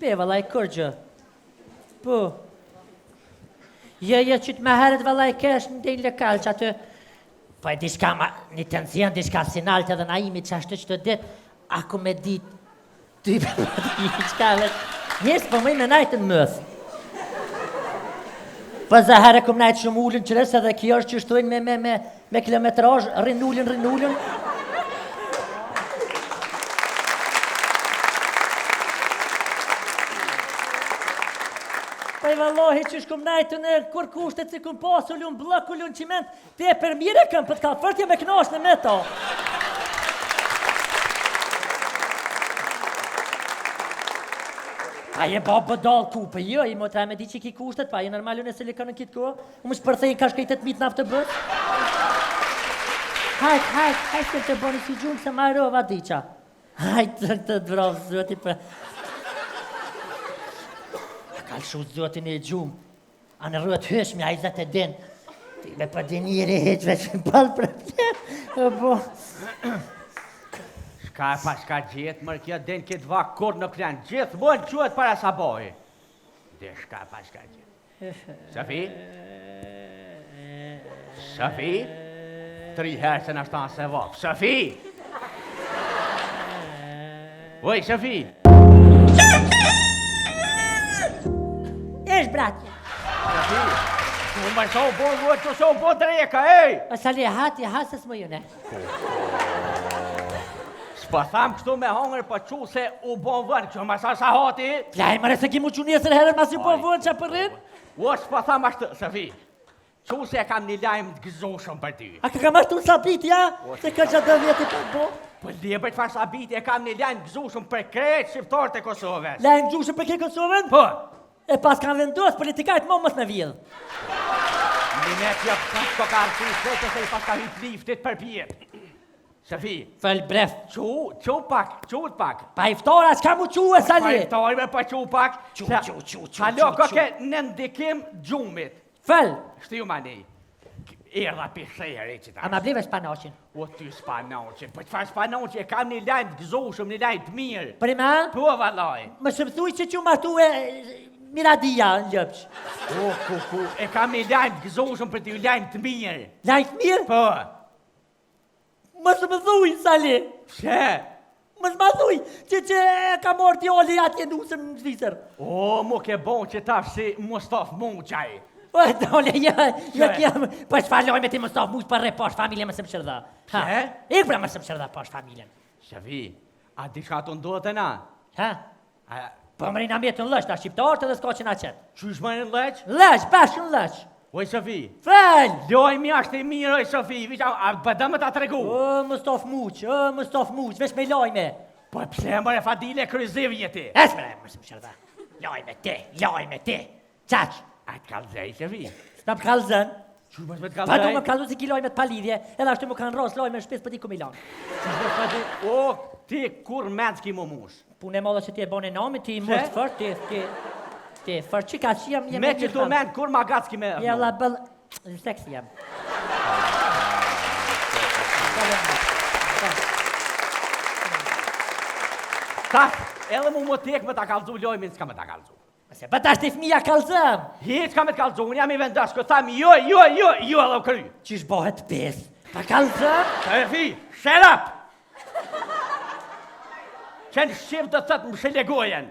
shpi, vallai kurgjë. Po. Jo, jo, qyt ma herët vallai kesh në ndejnë lokal që aty. Po e diçka ma, një tension, diçka si nalt edhe Naimi që ashtu që të dit, a ku me dit, ty me pa di, çka veç. Njes, po më i me najtë në mëth. Po za herë kum najtë shumë ulën qëres edhe kjo është që shtojnë me, me, me, me kilometrazh, rrin ulën, rrin ulën. Po i vallahi që shkum najtë në kur kushtet si kum pasë, ulun bllok, ulun qiment, Te për mirë e kam, për të ka fërtje me knash në meto. A je ba bëdal ku, për jo, i motra me di që ki kushtet, pa je normal unë e silikon në kitë kohë, unë më shpërthejnë ka shkejt 8.000 në autobus. Hajt, hajt, hajt, se të bëni si gjumë, se ma rova diqa. Hajt, të të vraftë zoti për... A ka lëshu zoti një gjumë, A në rrët hyshmi, a i zëtë e din. Ti me për dinjeri hiq veç në palë problem. E po. Shka e paska gjetë, mërë kjo din këtë vakt kur nuk flen. Gjithmonë quhet para sabahi. Dhe shka e paska gjetë. Sofi? Sofi? Tri herë se në shtanë se vapë. Sofi? Oj, Sofi! Esh, bratje. Sofi! Që më sa u bo, që sa u bo dreka, ej! O, Sali, hati, ha se s'më june. S'po tham kështu me hongër, po qu se u bo vënë, që më sa sa hati? Flaj, mëre se ki mu që nesër herën, masi u bo vënë që përrin? O, s'po tham ashtu, Sofi, Qu se e kam një lajm të gëzueshëm për ty. A ka kam ashtu sabiti, ja? Se ka që do vjeti për bo? Po le për çfarë sabiti, e kam një lajm të gëzueshëm për krejt shqiptarët e Kosovës. Lajm të gëzueshëm për krejt Kosovën? Po. E pas kanë vendos politikanët mo mos me vjedh. Një me t'ja pas të ka artu, se se i pas ka hyp liftit për pjetë. Sofi. Fol bref. Qu, qu pak, qu pak. Pa iftar, çka mu qu e Sali? Pa iftar, me pa qu pak. Qu, qu, qu, qu, Halo, qu, ke në ndikim gjumit. Fol! Shtiu ma nej. Erdha pi shehri që ta. A ma bleve spanaqin? O ty spanaqin, po çfarë spanaqin, e kam një lajm të gëzueshëm, një lajm të mirë. Për ima? Po vallai. Më shumë thuj që që martu e Miradia në Lëpç. O, ku, ku, e kam një lajm të gëzueshëm për ty, lajm të mirë. Lajm të mirë? Po. Mos më thuj, Sali. Pse? Mos më thuj, që që e ka marrë djali atje nusën në Zvicër. O, mu ke bon që tash si Mustaf Muçaj. O, dole, jo, jo, kjo, po çfarë lajme ti Mustaf Muç për pash familjen mos më shërdha. Ha? Ik pra mos më shërdha pash familjen. Shafi, a diçka të ndodhë na? Ha? A, Po më rina mjetë në lësh, ta shqiptarët edhe s'ka që na qetë. Qysh më në lësh? Lësh, bashkë në lësh. Oj, Sofi. Fel! Lajmi është i mirë, oj, Sofi. Vish, a, a bëdë më ta tregu? O, Mustaf Muç, o, Mustaf Muç, veç me lajme. Po pse more Fadile kryziv jeti? Es bre, mos më shërdha. Lajme ti, lajme ti. Qaq. A të kallzej, Sofi? S'ma më kallzën. Qysh mos me të kallzej? Pa du më kallzu si ki lajme të palidhje, edhe ashtu më kanë rrosë lajme në shpi s'po di ku mi lanë. Qysh mos pa di? O, ti kur mend s'ki më mush? Punë e madhe që ti e bone nami, ti më të fort, ti, ti, ti fort që ka që jam Me që tu mend kur ma gac ki me... Jalla bëll, në seks jam. Tash, edhe mu më tek me ta kallzu lajmin, s'ka me ta kallzu. Se pa tash ti fëmija kallzëm. Hiç ka me të kallzu, unë jam i vendos, kë tham jo, jo, jo, jo edhe u kry. Qysh bëhet pes? Pa kallzëm? Sofi, shut up! Që në shqip do të thotë mshele gojën.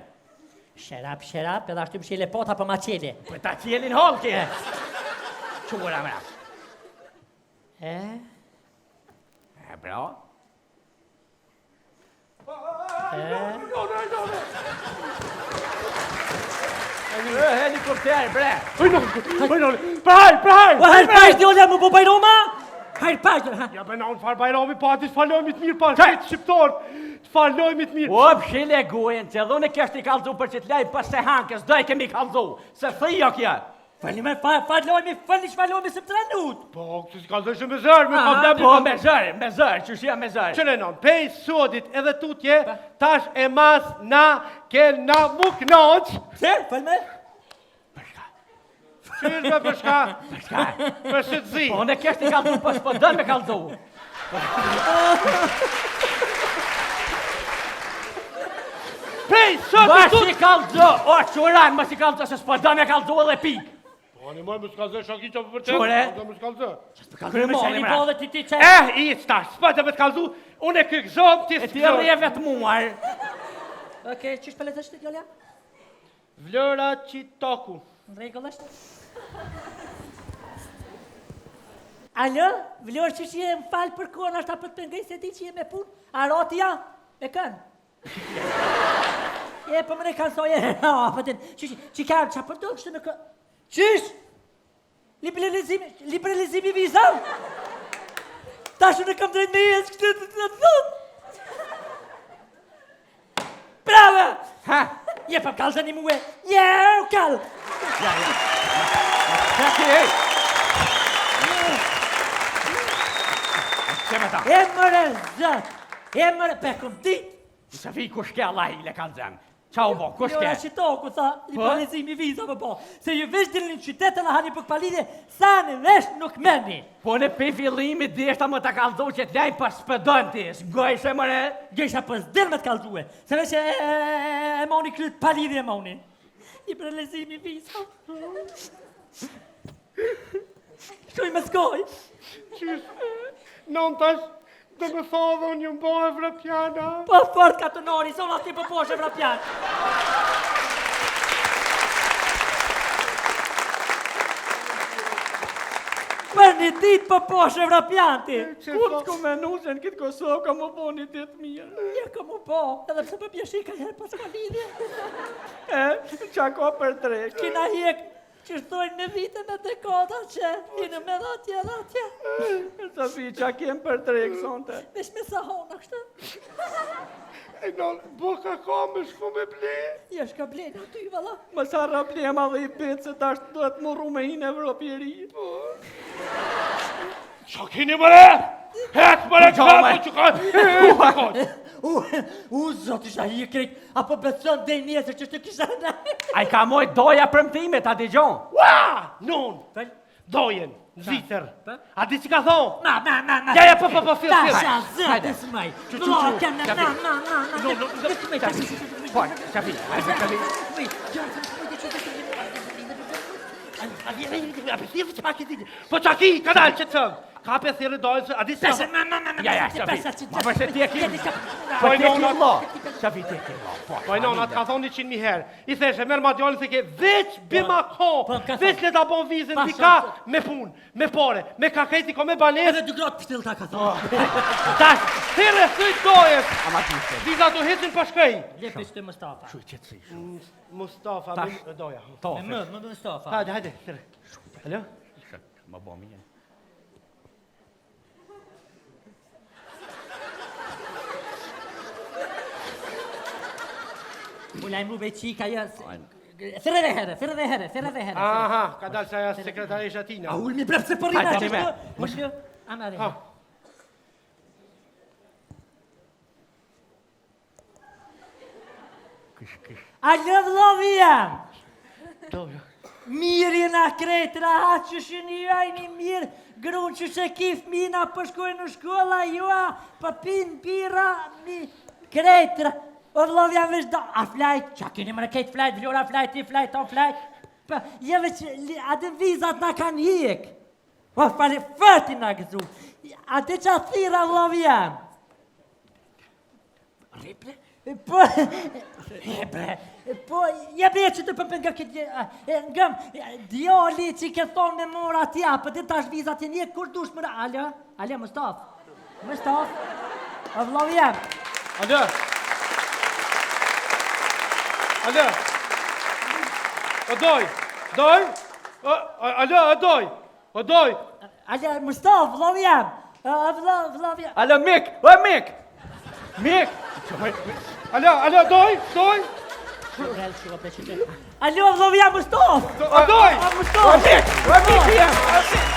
Shut up, shut up, edhe ashtu mshele pota po ma qeli. Po ta qelin holki. Qura mra. E? E bro? Helikopter, bre! Praj, praj! Po hajr pash djola më po bajroma? Hajr pash, ha. Ja bëna unë farë bajrami, pati çfarë lajmi të mirë, pa krejt shqiptarët, çfarë lajmi të mirë. O, mshile gojën, që dhe unë e kështë i kallzu për që të lajmë pas se hankës, do e kemi kallzu, se thëjo kja. Falni me fa, fa lajmi, falni çfarë lajmi se tranut. Po, këtë si kallzoj shumë me zër, me ka Po, me zër, me zër, që shia me zër. Qëre non, pej sodit edhe tutje, tash e mas na kena mu knaq. Pse? Fal me? Qysh me për shka? Për shka? Për sy të zi. Po, unë e kështë i kallzu, po s'po dën me kallzu. Prej, sot e Mos tut! i kallxo, o çuran, mos i kallxo se s'po do me kallxo edhe pik. Po, një mojë, mos kallxo, shaki që po vërtet. Qure? Po, mos kallxo. Krye Me mali, një mra. bove ti ti që... Eh, i tash, s'po të me të kallxu, unë e ky gëzom, ti E ti s'gëzon. rrje vetmuar. Okej, qysh për lezë djalja? Vlora Qitaku. Në rregull është? Alo, Vlorë që je më falë për kohën, është apo të pengoj se di që je me punë? A rati ja? Me kënë? E, po më ne kanë soje, ha, po din, që që ka, që po do kështu me kë... Qysh? Liberalizimi, liberalizimi vizave? Tash unë kam drejt me jesë këtë të të të thotë. Bravo! Ha? Je pa kallzani mue. Je, u kall. Ja, ja. Qa ki, ej? Që me ta? E mëre zot. E mëre, pe kom dit. Safi, kush ke Allah i le kallxem? Qa u bo, kush ke? Vlora Qitoku, tha, liberalizimi vizave po. Se ju veç dilni në qytet edhe hani për palidhje, sa në vesh nuk merrni. Po në pe fillimit deshta më ta kallxo që t'lajm pas s'pëdon ti, s'goj se mëre. Gjesha po s'del me të kallzue, se veç e, e, e, e moni kryet palidhje e moni. Liberalizimi vizave. Shuj me s'goj. Qysh? Non tash, do me thonë dhe unë jam bo evropiana. Po fort ka të nori, zona ti po posh evropian. Për një ditë po posh evropian ti. Kur t'ku menu se në këtë Kosovë ka më bo një ditë mirë? Ja ka mu po, edhe pse po bjeshi ka herë pas ka lidhje. E, qa ka për trek? Kina hjek që shtojnë me vite me dekada që hinë me dhe atje dhe atje. Safi, qa kem për trek sonte? Vesh me sahona kështu. E non, boka ka me shku me ble. Ja shka blenë aty valla. Më sa problema dhe i betë se tash duhet më rru me hi në Evropë i ri. Qa keni mëre? Hec mëre, Gjo, qa me. po që ka? E, ka? U, u, zot isha hi krejt, apo beson deri nesër që shtë kisha na. Ai ka mojt doja premtime, ta dëgjon. Ua! Non, Fal. dojen, në Zvicër. Pa? A di që ka thonë? Ma, ma, ma, ma. Ja, ja, po, po, po, fill, fill. Tasha, zot, Hajde. s'maj. Çu, çu, Vlla, çu. kem na, na, na, na, na. No, no, no. S'maj, Po, Shafi, hajde Shafi. Po qa ki, ka dalë që të thëmë. Ka pe thirrë dojën se, a di që ka thonë? Ja, ja, Shafi. Ma për se ti e ki. Po, Po ti e ki nona- vlla. Shafi ti e ki vlla. Po. Po i nona, të ka thonë 100.000 herë. I theshe, merr ma djalin se ke veç bima ko, Po, më ka veç thonë. le ta bon vizën, Pa, ti ka shok. me punë, me pare, me kaketi, ko me banesë. Edhe dy gratë pështill ta ka thonë. Tash, thirrë thyt dojës. Ama ti se. Viza do heqin pa shkej. Lepi shtë Mustafa. Shuj qetësi. Mustafa, Tash. me doja. To. Me më, më Mustafa. Hajde, hajde, thirrë. Alo? Më bo mirë. U lajmru be qika, ja. Thirre dhe herë, thirre dhe herë, thirre dhe herë. Aha, ka dalë se aja sekretarisha tina. A ulmi prapë se po rrina Hajde, që me. shtu. Mos jo. Ama Ha. re. Kish, kish. Alo vllovi jam. Doja. Mirë jena krejt, rahat që shini ju ajni mirë, grun që që ki fmina, po shkojnë në shkolla, jua, po pin bira, mi, krejt, ra- o vllovi jam veç do, a flajt, qa keni më në krejt flajt, Vlora flajt, ti flajt, on flajt, po, je veç, li- a dhe vizat na kanë hjek, o fali, fërti na gëzu, a dhe qa thira vllovi jam, Riple? Po, e bre, po, ja bre që të përpën nga këtë, e, ngëm, e, djali që ke thonë me mora atja, po ti tash vizat e një, kur dush mëra, alo, alo, Mustaf, Mustaf, o vllovi jam, Alo? Alo? O doj? Doj? O, o, alo, o doj? O doj? alo, Mustaf, vllovi jam, o, vllo, vllovi jam, Alo mik, o mik. Mik. Alo, alo, doj? Doj? Alo, vllovi jam, Mustaf, O doj? o Mustaf, O mik, o mik jam.